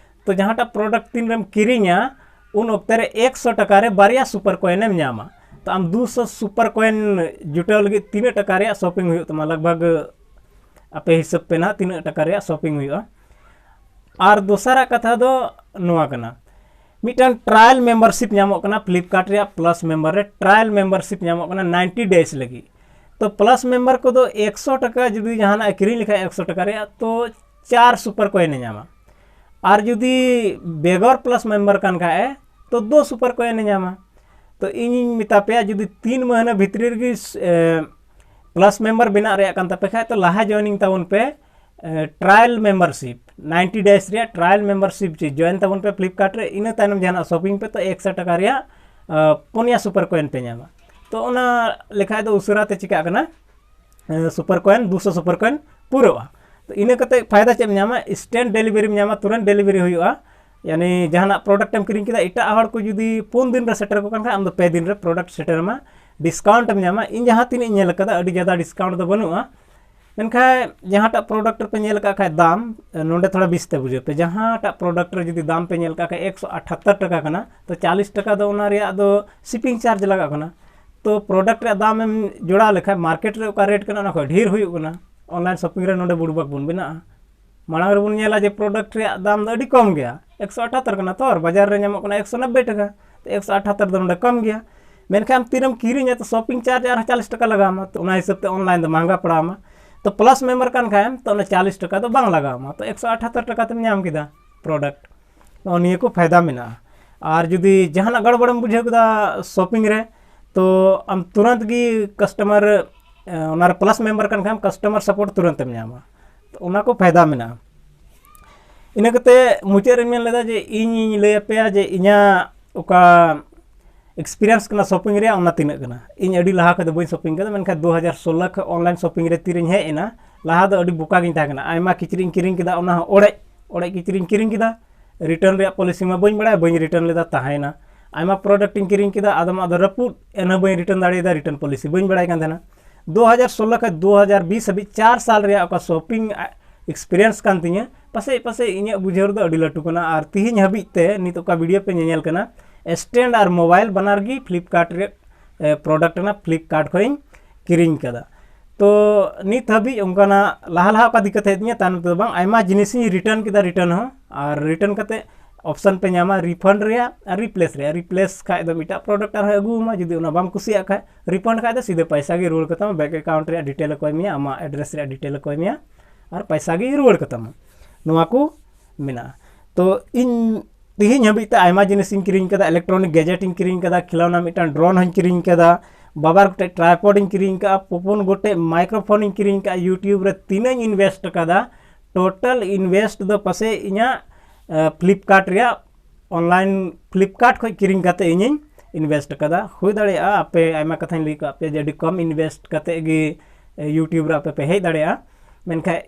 ᱛᱚ ᱡᱟᱦᱟᱸᱴᱟᱜ product ᱛᱤᱱᱨᱮᱢ ᱠᱤᱨᱤᱧᱟ, ᱩᱱ ᱚᱠᱛᱮ ᱨᱮ ᱮᱠᱥᱚ ᱴᱟᱠᱟ ᱨᱮ ᱵᱟᱨᱭᱟ super coin ᱮᱢ ᱧᱟᱢᱟ᱾ ᱛᱚ ᱟᱢ ᱫᱩᱥᱚ super coin ᱡᱩᱴᱟᱹᱣ ᱞᱟᱹᱜᱤᱫ ᱛᱤᱱᱟᱹᱜ ᱴᱟᱠᱟ ᱨᱮᱭᱟᱜ shopping ᱦᱩᱭᱩᱜ ᱛᱟᱢᱟ? ᱞᱟᱜᱽ ᱵᱷᱟᱜᱽ ᱟᱯᱮ ᱦᱤᱥᱟᱹᱵ ᱯᱮ ᱱᱟᱦᱟᱜ ᱛᱤᱱᱟᱹᱜ ᱴᱟᱠᱟ ᱨᱮᱭᱟᱜ shopping ᱦᱩᱭᱩᱜᱼᱟ᱾ ᱟᱨ ᱫᱚᱥᱟᱨᱟᱜ ᱠᱟᱛᱷᱟ ᱫᱚ ᱱᱚᱣᱟ ᱠᱟᱱᱟ, ᱢᱤᱫᱴᱟᱝ trial membership ᱧᱟᱢᱚᱜ ᱠᱟᱱᱟ Flipkart ᱨᱮᱭᱟᱜ Plus member ᱨᱮ᱾ Trial membership ᱧᱟᱢᱚᱜ ᱠᱟᱱᱟ ninety days ᱞᱟᱹᱜᱤᱫ᱾ ᱛᱚ Plus member ᱠᱚᱫᱚ ᱮᱠᱥᱚ ᱴᱟᱠᱟ ᱡᱩᱫᱤ ᱡᱟᱦᱟᱱᱟᱜ ᱮ ᱠᱤᱨᱤᱧ ᱞᱮᱠᱷᱟᱡ ᱮᱠᱥᱚ ᱴᱟᱠᱟ ᱨᱮᱭᱟᱜ, ᱛᱚ ᱪᱟᱨ super coin ᱮ ᱧᱟᱢᱟ᱾ ᱟᱨ ᱡᱩᱫᱤ ᱵᱮᱜᱚᱨ Plus member ᱠᱟᱱ ᱠᱷᱟᱡ ᱮ, ᱛᱚ ᱫᱩ super coin ᱮ ᱧᱟᱢᱟ᱾ ᱛᱚ ᱤᱧᱤᱧ ᱢᱮᱛᱟ ᱯᱮᱭᱟ, ᱡᱩᱫᱤ ᱛᱤᱱ ᱢᱟᱹᱦᱱᱟᱹ ᱵᱷᱤᱛᱨᱤ ᱨᱮᱜᱮ, ᱮ, Plus member ᱵᱮᱱᱟᱜ ᱨᱮᱭᱟᱜ ᱠᱟᱱ ᱛᱟᱯᱮ ᱠᱷᱟᱡ, ᱛᱚ ᱞᱟᱦᱟ joining ᱛᱟᱵᱚᱱ ᱯᱮ, ᱮ, trial membership, ninety days ᱨᱮᱭᱟᱜ trial membership ᱪᱮ join ᱛᱟᱵᱚᱱ ᱯᱮ Flipkart ᱨᱮ᱾ ᱤᱱᱟᱹ ᱛᱟᱭᱱᱚᱢ ᱡᱟᱦᱟᱱᱟᱜ shopping ᱯᱮ, ᱛᱚ ᱮᱠᱥᱚ ᱴᱟᱠᱟ ᱨᱮᱭᱟᱜ, ᱮ, ᱯᱩᱱᱭᱟ super coin ᱯᱮ ᱧᱟᱢᱟ᱾ ᱛᱚ ᱚᱱᱟ ᱞᱮᱠᱷᱟᱡ ᱫᱚ ᱩᱥᱟᱹᱨᱟ ᱛᱮ ᱪᱤᱠᱟᱹᱜ ᱠᱟᱱᱟ, ᱮ, super coin, ᱫᱩᱥᱚ super coin ᱯᱩᱨᱟᱹᱜᱼᱟ᱾ ᱛᱚ ᱤᱱᱟᱹ ᱠᱟᱛᱮ ᱯᱷᱟᱭᱫᱟ ᱪᱮᱫ ᱮᱢ ᱧᱟᱢᱟ? Instant delivery ᱮᱢ ᱧᱟᱢᱟ, ᱛᱩᱨᱟᱹᱱᱛ delivery ᱦᱩᱭᱩᱜᱼᱟ᱾ ᱭᱟᱱᱤ ᱡᱟᱦᱟᱱᱟᱜ product ᱮᱢ ᱠᱤᱨᱤᱧ ᱠᱮᱫᱟ, ᱮᱴᱟᱜ ᱦᱚᱲ ᱠᱚ ᱡᱩᱫᱤ ᱯᱩᱱ ᱫᱤᱱ ᱨᱮ ᱥᱮᱴᱮᱨ ᱠᱚ ᱠᱟᱱ ᱠᱷᱟᱱ, ᱟᱢ ᱫᱚ ᱯᱮ ᱫᱤᱱ ᱨᱮ product ᱥᱮᱴᱮᱨ ᱟᱢᱟ, discount ᱮᱢ ᱧᱟᱢᱟ᱾ ᱤᱧ ᱡᱟᱦᱟᱸ ᱛᱤᱱᱟᱹᱜ ᱤᱧ ᱧᱮᱞ ᱟᱠᱟᱫᱟ, ᱟᱹᱰᱤ ᱡᱟᱫᱟ discount ᱫᱚ ᱵᱟᱹᱱᱩᱜᱼᱟ᱾ ᱢᱮᱱᱠᱷᱟᱱ ᱡᱟᱦᱟᱸᱴᱟᱜ product ᱨᱮᱯᱮ ᱧᱮᱞ ᱟᱠᱟᱫ ᱠᱷᱟᱡ ᱫᱟᱢ, ᱱᱚᱰᱮ ᱛᱷᱚᱲᱟ ᱵᱤᱥ ᱛᱮ ᱵᱩᱡᱷᱟᱹᱣ ᱯᱮ, ᱡᱟᱦᱟᱸᱴᱟᱜ product ᱨᱮ ᱡᱩᱫᱤ ᱫᱟᱢ ᱯᱮ ᱧᱮᱞ ᱠᱟᱜ ᱠᱷᱟᱡ ᱮᱠᱥᱚ ᱟᱴᱷᱟᱛᱛᱚᱨ ᱴᱟᱠᱟ ᱠᱟᱱᱟ, ᱛᱚ ᱪᱟᱞᱤᱥ ᱴᱟᱠᱟ ᱫᱚ ᱚᱱᱟ ᱨᱮᱭᱟᱜ ᱫᱚ shipping charge ᱞᱟᱜᱟᱜ ᱠᱟᱱᱟ᱾ ᱛᱚ product ᱨᱮᱭᱟᱜ ᱫᱟᱢ ᱮᱢ ᱡᱚᱲᱟᱣ ᱞᱮᱠᱷᱟᱡ market ᱨᱮ ᱚᱠᱟ rate ᱠᱟᱱᱟ, ᱚᱱᱟ ᱠᱷᱚᱡ ᱰᱷᱮᱨ ᱦᱩᱭᱩᱜ ᱠᱟᱱᱟ᱾ Online shopping ᱨᱮ ᱱᱚᱰᱮ ᱵᱩᱲᱵᱟᱠ ᱵᱚᱱ ᱵᱮᱱᱟᱜᱼᱟ᱾ ᱢᱟᱲᱟᱝ ᱨᱮᱵᱚᱱ ᱧᱮᱞᱟ ᱡᱮ product ᱨᱮᱭᱟᱜ ᱫᱟᱢ ᱫᱚ ᱟᱹᱰᱤ ᱠᱚᱢ ᱜᱮᱭᱟ, ᱮᱠᱥᱚ ᱟᱴᱷᱟᱛᱛᱚᱨ ᱠᱟᱱᱟ, ᱛᱚ ᱟᱨ ᱵᱟᱡᱟᱨ ᱨᱮ ᱧᱟᱢᱚᱜ ᱠᱟᱱᱟ ᱮᱠᱥᱚ ᱱᱚᱵᱵᱳᱭ ᱴᱟᱠᱟ᱾ ᱮᱠᱥᱚ ᱟᱴᱷᱟᱛᱛᱚᱨ ᱫᱚ ᱱᱚᱰᱮ ᱠᱚᱢ ᱜᱮᱭᱟ᱾ ᱢᱮᱱᱠᱷᱟᱱ ᱛᱤᱨᱮᱢ ᱠᱤᱨᱤᱧᱟ ᱛᱚ ᱥᱚᱯᱤᱝ ᱪᱟᱨᱡᱽ ᱟᱨᱦᱚᱸ ᱪᱟᱞᱤᱥ ᱴᱟᱠᱟ ᱞᱟᱜᱟᱣ ᱟᱢᱟ, ᱛᱚ ᱚᱱᱟ ᱦᱤᱥᱟᱹᱵ ᱛᱮ ᱚᱱᱞᱟᱭᱤᱱ ᱫᱚ ᱢᱟᱦᱟᱝᱜᱟ ᱯᱟᱲᱟᱣ ᱟᱢᱟ᱾ ᱛᱚ ᱯᱞᱟᱥ ᱢᱮᱢᱵᱟᱨ ᱠᱟᱱ ᱠᱷᱟᱱ ᱛᱚ ᱚᱱᱟ ᱪᱟᱞᱤᱥ ᱴᱟᱠᱟ ᱫᱚ ᱵᱟᱝ ᱞᱟᱜᱟᱣ ᱟᱢᱟ, ᱛᱚ ᱮᱠᱥᱚ ᱟᱴᱷᱟᱛᱛᱚᱨ ᱴᱟᱠᱟ ᱛᱮᱢ ᱧᱟᱢ ᱠᱮᱫᱟ ᱯᱨᱚᱰᱟᱠᱴ᱾ ᱱᱚᱜᱼᱚ ᱱᱤᱭᱟᱹ ᱠᱚ ᱯᱷᱟᱭᱫᱟ ᱢᱮᱱᱟᱜᱼᱟ᱾ ᱟᱨ ᱡᱩᱫᱤ ᱡᱟᱦᱟᱱᱟᱜ ᱜᱚᱲᱵᱚᱲᱮᱢ ᱵᱩᱡᱷᱟᱹᱣ ᱠᱮᱫᱟ ᱥᱚᱯᱤᱝ ᱨᱮ, ᱛᱚ ᱟᱢ ᱛᱩᱨᱟᱹᱱᱛ ᱜᱮ ᱠᱟᱥᱴᱚᱢᱟᱨ, ᱚᱱᱟᱨᱮ ᱯᱞᱟᱥ ᱢᱮᱢᱵᱟᱨ ᱠᱟᱱ ᱠᱷᱟᱱ ᱠᱟᱥᱴᱚᱢᱟᱨ ᱥᱟᱯᱳᱨᱴ ᱛᱩᱨᱟᱹᱱᱛ ᱮᱢ ᱧᱟᱢᱟ᱾ ᱛᱚ ᱚᱱᱟ ᱠᱚ ᱯᱷᱟᱭᱫᱟ ᱢᱮᱱᱟᱜᱼᱟ᱾ ᱤᱱᱟᱹ ᱠᱟᱛᱮ ᱢᱩᱪᱟᱹᱫ ᱨᱮᱧ ᱢᱮᱱ ᱞᱮᱫᱟ ᱡᱮ ᱤᱧᱤᱧ ᱞᱟᱹᱭ ᱟᱯᱮᱭᱟ ᱡᱮ ᱤᱧᱟᱹᱜ ᱚᱠᱟ ᱮᱠᱥᱯᱤᱨᱤᱭᱮᱱᱥ ᱠᱟᱱᱟ ᱥᱚᱯᱤᱝ ᱨᱮᱭᱟᱜ, ᱚᱱᱟ ᱛᱤᱱᱟᱹᱜ ᱠᱟᱱᱟ᱾ ᱤᱧ ᱟᱹᱰᱤ ᱞᱟᱦᱟ ᱠᱷᱚᱱ ᱫᱚ ᱵᱟᱹᱧ ᱥᱚᱯᱤᱝ ᱠᱟᱫᱟ, ᱢᱮᱱᱠᱷᱟᱱ ᱫᱩ ᱦᱟᱡᱟᱨ ᱥᱳᱞᱞᱳ ᱠᱷᱚᱱ ᱚᱱᱞᱟᱭᱤᱱ ᱥᱚᱯᱤᱝ ᱨᱮ ᱛᱤᱨᱮᱧ ᱦᱮᱡ ᱮᱱᱟ, ᱞᱟᱦᱟ ᱫᱚ ᱟᱹᱰᱤ ᱵᱚᱠᱟ ᱜᱤᱧ ᱛᱟᱦᱮᱸ ᱠᱟᱱᱟ᱾ ᱟᱭᱢᱟ ᱠᱤᱪᱨᱤᱡ ᱤᱧ ᱠᱤᱨᱤᱧ ᱠᱮᱫᱟ, ᱚᱱᱟ ᱦᱚᱸ ᱚᱲᱮᱡ, ᱚᱲᱮᱡ ᱠᱤᱪᱨᱤᱡ ᱤᱧ ᱠᱤᱨᱤᱧ ᱠᱮᱫᱟ, ᱨᱤᱴᱟᱨᱱ ᱨᱮᱭᱟᱜ ᱯᱚᱞᱤᱥᱤ ᱢᱟ ᱵᱟᱹᱧ ᱵᱟᱲᱟᱭᱟ, ᱵᱟᱹᱧ ᱨᱤᱴᱟᱨᱱ ᱞᱮᱫᱟ, ᱛᱟᱦᱮᱸᱭᱮᱱᱟ᱾ ᱟᱭᱢᱟ ᱯᱨᱚᱰᱟᱠᱴ ᱤᱧ ᱠᱤᱨᱤᱧ ᱠᱮᱫᱟ, ᱟᱫᱚᱢᱟᱜ ᱫᱚ ᱨᱟᱹᱯᱩᱫ, ᱮᱱᱦᱚᱸ ᱵᱟᱹᱧ ᱨᱤᱴᱟᱨᱱ ᱫᱟᱲᱮᱭᱟᱫᱟ, ᱨᱤᱴᱟᱨᱱ ᱯᱚᱞᱤᱥᱤ ᱵᱟᱹᱧ ᱵᱟᱲᱟᱭ ᱠᱟᱱ ᱛᱟᱦᱮᱱᱟ᱾ ᱫᱩ ᱦᱟᱡᱟᱨ ᱥᱳᱞᱞᱳ ᱠᱷᱚᱱ ᱫᱩ ᱦᱟᱡᱟᱨ ᱵᱤᱥ ᱦᱟᱹᱵᱤᱡ ᱪᱟᱨ ᱥᱟᱞ ᱨᱮᱭᱟᱜ ᱚᱠᱟ ᱥᱚᱯᱤᱝ ᱮᱠᱥᱯᱤᱨᱤᱭᱮᱱᱥ ᱠᱟᱱ ᱛᱤᱧᱟᱹ, ᱯᱟᱥᱮᱡ, ᱯᱟᱥᱮᱡ ᱤᱧᱟᱹᱜ ᱵᱩᱡᱷᱟᱹᱣ ᱨᱮᱫᱚ ᱟᱹᱰᱤ ᱞᱟᱹᱴᱩ ᱠᱟᱱᱟ᱾ ᱟᱨ ᱛᱤᱦᱤᱧ ᱦᱟᱹᱵᱤᱡ ᱛᱮ ᱱᱤᱛ ᱚᱠᱟ ᱵᱷᱤᱰᱤᱭᱳ ᱯᱮ ᱧᱮᱧᱮᱞ ᱠᱟᱱᱟ, ᱥᱴᱮᱱᱰ ᱟᱨ ᱢᱳᱵᱟᱭᱤᱞ ᱵᱟᱱᱟᱨ ᱜᱮ ᱯᱷᱞᱤᱯᱠᱟᱨᱴ ᱨᱮ ᱯᱨᱚᱰᱟᱠᱴ ᱠᱟᱱᱟ, ᱯᱷᱞᱤᱯᱠᱟᱨᱴ ᱠᱷᱚᱱ ᱤᱧ ᱠᱤᱨᱤᱧ ᱠᱟᱫᱟ᱾ ᱛᱚ ᱱᱤᱛ ᱦᱟᱹᱵᱤᱡ ᱚᱱᱠᱟᱱᱟᱜ ᱞᱟᱦᱟ ᱞᱟᱦᱟ ᱚᱠᱟ ᱫᱤᱠᱠᱟᱛ ᱦᱮᱡ ᱛᱤᱧᱟᱹ, ᱛᱟᱭᱱᱚᱢ ᱛᱮᱫᱚ ᱵᱟᱝ, ᱟᱭᱢᱟ ᱡᱤᱱᱤᱥ ᱤᱧ ᱨᱤᱴᱟᱨᱱ ᱠᱮᱫᱟ, ᱨᱤᱴᱟᱨᱱ ᱦᱚᱸ, ᱟᱨ ᱨᱤᱴᱟᱨᱱ ᱠᱟᱛᱮ ᱚᱯᱥᱚᱱ ᱯᱮ ᱧᱟᱢᱟ ᱨᱤᱯᱷᱟᱱᱰ ᱨᱮᱭᱟᱜ ᱟᱨ ᱨᱤᱯᱞᱮᱥ ᱨᱮᱭᱟᱜ᱾ ᱨᱤᱯᱞᱮᱥ ᱠᱷᱟᱡ ᱫᱚ ᱮᱴᱟᱜ ᱯᱨᱚᱰᱟᱠᱴ ᱟᱨᱦᱚᱸ ᱟᱹᱜᱩ ᱟᱢᱟ, ᱡᱩᱫᱤ ᱚᱱᱟ ᱵᱟᱢ ᱠᱩᱥᱤᱭᱟᱜ ᱠᱷᱟᱡ ᱨᱤᱯᱷᱟᱱᱰ ᱠᱷᱟᱡ ᱫᱚ ᱥᱤᱫᱷᱟᱹ ᱯᱚᱭᱥᱟ ᱜᱮ ᱨᱩᱣᱟᱹᱲ ᱠᱟᱛᱟᱢᱟ, ᱵᱮᱝᱠ ᱮᱠᱟᱣᱩᱱᱴ ᱨᱮᱭᱟᱜ ᱰᱤᱴᱮᱞ ᱮ ᱠᱚᱭ ᱢᱮᱭᱟ, ᱟᱢᱟᱜ ᱮᱰᱨᱮᱥ ᱨᱮᱭᱟᱜ ᱰᱤᱴᱮᱞ ᱮ ᱠᱚᱭ ᱢᱮᱭᱟ, ᱟᱨ ᱯᱚᱭᱥᱟ ᱜᱮ ᱨᱩᱣᱟᱹᱲ ᱠᱟᱛᱟᱢᱟ᱾ ᱱᱚᱣᱟ ᱠᱚ ᱢᱮᱱᱟᱜᱼᱟ᱾ ᱛᱚ ᱤᱧ ᱛᱤᱦᱤᱧ ᱦᱟᱹᱵᱤᱡ ᱛᱮ ᱟᱭᱢᱟ ᱡᱤᱱᱤᱥ ᱤᱧ ᱠᱤᱨᱤᱧ ᱠᱟᱫᱟ, ᱤᱞᱮᱠᱴᱨᱚᱱᱤᱠ ᱜᱮᱡᱮᱴ ᱤᱧ ᱠᱤᱨᱤᱧ ᱠᱟᱫᱟ, ᱠᱷᱤᱞᱚᱱᱟ ᱢᱤᱫᱴᱟᱝ ᱰᱨᱳᱱ ᱦᱚᱸᱧ ᱠᱤᱨᱤᱧ ᱠᱟᱫᱟ, ᱵᱟᱵᱟᱨ ᱜᱚᱴᱮᱡ ᱴᱨᱟᱭᱯᱚᱰ ᱤᱧ ᱠᱤᱨᱤᱧ ᱠᱟᱫᱟ, ᱯᱩᱯᱩᱱ ᱜᱚᱴᱮᱡ ᱢᱟᱭᱠᱨᱳᱯᱷᱳᱱ ᱤᱧ ᱠᱤᱨᱤᱧ ᱠᱟᱫᱟ᱾ YouTube ᱨᱮ ᱛᱤᱱᱟᱹᱜ ᱤᱧ ᱤᱱᱵᱷᱮᱥᱴ ᱠᱟᱫᱟ, ᱴᱳᱴᱟᱞ ᱤᱱᱵᱷᱮᱥᱴ ᱫᱚ ᱯᱟᱥᱮᱡ ᱤᱧᱟᱹᱜ ᱯᱷᱞᱤᱯᱠᱟᱨᱴ ᱨᱮᱭᱟᱜ ᱚᱱᱞᱟᱭᱤᱱ ᱯᱷᱞᱤᱯᱠᱟᱨᱴ ᱠᱷᱚᱱ ᱠᱤᱨᱤᱧ ᱠᱟᱛᱮ ᱤᱧᱤᱧ ᱤᱱᱵᱷᱮᱥᱴ ᱠᱟᱫᱟ᱾ ᱦᱩᱭ ᱫᱟᱲᱮᱭᱟᱜᱼᱟ ᱟᱯᱮ ᱟᱭᱢᱟ ᱠᱟᱛᱷᱟᱧ ᱞᱟᱹᱭ ᱠᱟᱜ ᱯᱮᱭᱟ ᱡᱮ ᱟᱹᱰᱤ ᱠᱚᱢ ᱤᱱᱵᱷᱮᱥᱴ ᱠᱟᱛᱮ ᱜᱮ YouTube ᱨᱮ ᱟᱯᱮ ᱯᱮ ᱦᱮᱡ ᱫᱟᱲᱮᱭᱟᱜᱼᱟ, ᱢᱮᱱᱠᱷᱟᱱ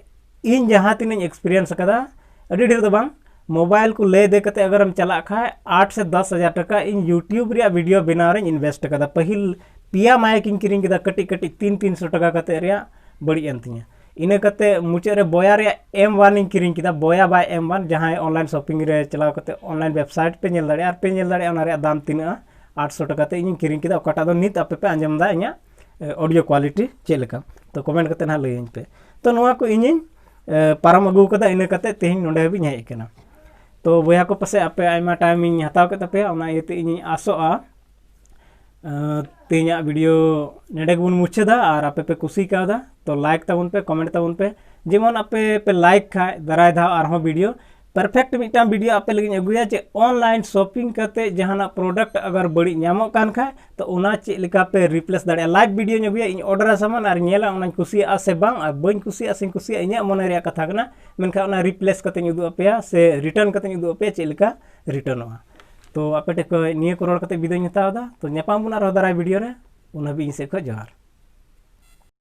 ᱤᱧ ᱡᱟᱦᱟᱸ ᱛᱤᱱᱟᱹᱜ ᱤᱧ ᱮᱠᱥᱯᱤᱨᱤᱭᱮᱱᱥ ᱟᱠᱟᱫᱟ, ᱟᱹᱰᱤ ᱰᱷᱮᱨ ᱫᱚ ᱵᱟᱝ, ᱢᱳᱵᱟᱭᱤᱞ ᱠᱚ ᱞᱟᱹᱭ ᱫᱮ ᱠᱟᱛᱮ ᱟᱜᱟᱨᱮᱢ ᱪᱟᱞᱟᱜ ᱠᱷᱟᱡ ᱟᱴ ᱥᱮ ᱫᱚᱥ ᱦᱟᱡᱟᱨ ᱴᱟᱠᱟ ᱤᱧ YouTube ᱨᱮᱭᱟᱜ ᱵᱷᱤᱰᱤᱭᱳ ᱵᱮᱱᱟᱣ ᱨᱮᱧ ᱤᱱᱵᱷᱮᱥᱴ ᱟᱠᱟᱫᱟ᱾ ᱯᱟᱹᱦᱤᱞ ᱯᱮᱭᱟ ᱢᱟᱭᱤᱠ ᱤᱧ ᱠᱤᱨᱤᱧ ᱠᱮᱫᱟ, ᱠᱟᱹᱴᱤᱡ ᱠᱟᱹᱴᱤᱡ ᱛᱤᱱ ᱛᱤᱱᱥᱚ ᱴᱟᱠᱟ ᱠᱟᱛᱮ ᱨᱮᱭᱟᱜ, ᱵᱟᱹᱲᱤᱡ ᱮᱱ ᱛᱤᱧᱟ᱾ ᱤᱱᱟᱹ ᱠᱟᱛᱮ ᱢᱩᱪᱟᱹᱫ ᱨᱮ ᱵᱚᱭᱟ ᱨᱮᱭᱟᱜ ᱮᱢ ᱚᱣᱟᱱ ᱤᱧ ᱠᱤᱨᱤᱧ ᱠᱮᱫᱟ, ᱵᱚᱭᱟ ᱵᱟᱭ ᱮᱢ ᱚᱣᱟᱱ, ᱡᱟᱦᱟᱸᱭ ᱚᱱᱞᱟᱭᱤᱱ ᱥᱚᱯᱤᱝ ᱨᱮ ᱪᱟᱞᱟᱣ ᱠᱟᱛᱮ ᱚᱱᱞᱟᱭᱤᱱ ᱣᱮᱵᱥᱟᱭᱤᱴ ᱯᱮ ᱧᱮᱞ ᱫᱟᱲᱮᱭᱟᱜᱼᱟ, ᱟᱨ ᱯᱮ ᱧᱮᱞ ᱫᱟᱲᱮᱭᱟᱜᱼᱟ ᱚᱱᱟ ᱨᱮᱭᱟᱜ ᱫᱟᱢ ᱛᱤᱱᱟᱹᱜᱼᱟ᱾ ᱟᱴᱥᱚ ᱴᱟᱠᱟ ᱛᱮ ᱤᱧᱤᱧ ᱠᱤᱨᱤᱧ ᱠᱮᱫᱟ, ᱚᱠᱟᱴᱟᱜ ᱫᱚ ᱱᱤᱛ ᱟᱯᱮ ᱯᱮ ᱟᱸᱡᱚᱢ ᱮᱫᱟ ᱤᱧᱟᱹᱜ ᱚᱰᱤᱭᱳ ᱠᱣᱟᱞᱤᱴᱤ ᱪᱮᱫ ᱞᱮᱠᱟ᱾ ᱛᱚ ᱠᱚᱢᱮᱱᱴ ᱠᱟᱛᱮ ᱱᱟᱦᱟᱜ ᱞᱟᱹᱭᱟᱹᱧ ᱯᱮ᱾ ᱛᱚ ᱱᱚᱣᱟ ᱠᱚ ᱤᱧᱤᱧ ᱯᱟᱨᱚᱢ ᱟᱹᱜᱩ ᱠᱟᱫᱟ, ᱤᱱᱟᱹ ᱠᱟᱛᱮ ᱛᱮᱦᱮᱧ ᱱᱚᱰᱮ ᱦᱟᱹᱵᱤᱡ ᱤᱧ ᱦᱮᱡ ᱟᱠᱟᱱᱟ᱾ ᱛᱚ ᱵᱚᱭᱦᱟ ᱠᱚ, ᱯᱟᱥᱮᱡ ᱟᱯᱮ ᱟᱭᱢᱟ time ᱤᱧ ᱦᱟᱛᱟᱣ ᱠᱮᱫ ᱛᱟᱯᱮᱭᱟ, ᱚᱱᱟ ᱤᱭᱟᱹᱛᱮ ᱤᱧᱤᱧ ᱟᱥᱚᱜᱼᱟ, ᱟᱸ, ᱛᱮᱦᱮᱧᱟᱜ video ᱱᱚᱰᱮ ᱜᱮᱵᱚᱱ ᱢᱩᱪᱟᱹᱫᱟ᱾ ᱟᱨ ᱟᱯᱮ ᱯᱮ ᱠᱩᱥᱤ ᱠᱟᱣᱫᱟ ᱛᱚ like ᱛᱟᱵᱚᱱ ᱯᱮ, comment ᱛᱟᱵᱚᱱ ᱯᱮ᱾ ᱡᱮᱢᱚᱱ ᱟᱯᱮ ᱯᱮ like ᱠᱷᱟᱡ ᱫᱟᱨᱟᱭ ᱫᱷᱟᱣ ᱟᱨᱦᱚᱸ video perfect ᱢᱤᱫᱴᱟᱝ video ᱟᱯᱮ ᱞᱟᱹᱜᱤᱫ ᱤᱧ ᱟᱹᱜᱩᱭᱟ, ᱡᱮ online shopping ᱠᱟᱛᱮ ᱡᱟᱦᱟᱱᱟᱜ product ᱟᱜᱟᱨ ᱵᱟᱹᱲᱤᱡ ᱧᱟᱢᱚᱜ ᱠᱟᱱ ᱠᱷᱟᱡ, ᱛᱚ ᱚᱱᱟ ᱪᱮᱫ ᱞᱮᱠᱟ ᱯᱮ replace ᱫᱟᱲᱮᱭᱟᱜᱼᱟ᱾ Live video ᱤᱧ ᱟᱹᱜᱩᱭᱟ, ᱤᱧ order ᱟ ᱥᱟᱢᱟᱱ ᱟᱨ ᱧᱮᱞᱟ ᱚᱱᱟᱧ ᱠᱩᱥᱤᱭᱟᱜᱼᱟ ᱥᱮ ᱵᱟᱝ, ᱟᱨ ᱵᱟᱹᱧ ᱠᱩᱥᱤᱭᱟᱜᱼᱟ ᱥᱮᱧ ᱠᱩᱥᱤᱭᱟᱜᱼᱟ, ᱤᱧᱟᱹᱜ ᱢᱚᱱᱮ ᱨᱮᱭᱟᱜ ᱠᱟᱛᱷᱟ ᱠᱟᱱᱟ, ᱢᱮᱱᱠᱷᱟᱱ ᱚᱱᱟ replace ᱠᱟᱛᱮᱧ ᱩᱫᱩᱜ ᱟᱯᱮᱭᱟ ᱥᱮ return ᱠᱟᱛᱮᱧ ᱩᱫᱩᱜ ᱟᱯᱮᱭᱟ ᱪᱮᱫ ᱞᱮᱠᱟ returnᱚᱜᱼᱟ᱾ ᱛᱚ ᱟᱯᱮ ᱴᱷᱮᱱ ᱠᱷᱚᱱ ᱱᱤᱭᱟᱹ ᱠᱚ ᱨᱚᱲ ᱠᱟᱛᱮ ᱵᱤᱫᱟᱹᱭ ᱤᱧ ᱦᱟᱛᱟᱣ ᱮᱫᱟ᱾ ᱛᱚ ᱧᱟᱯᱟᱢ ᱵᱚᱱ ᱟᱨᱦᱚᱸ ᱫᱟᱨᱟᱭ video ᱨᱮ, ᱩᱱ ᱦᱟᱹᱵᱤᱡ ᱤᱧ ᱥᱮᱫ ᱠᱷᱚᱱ ᱡᱚᱦᱟᱨ᱾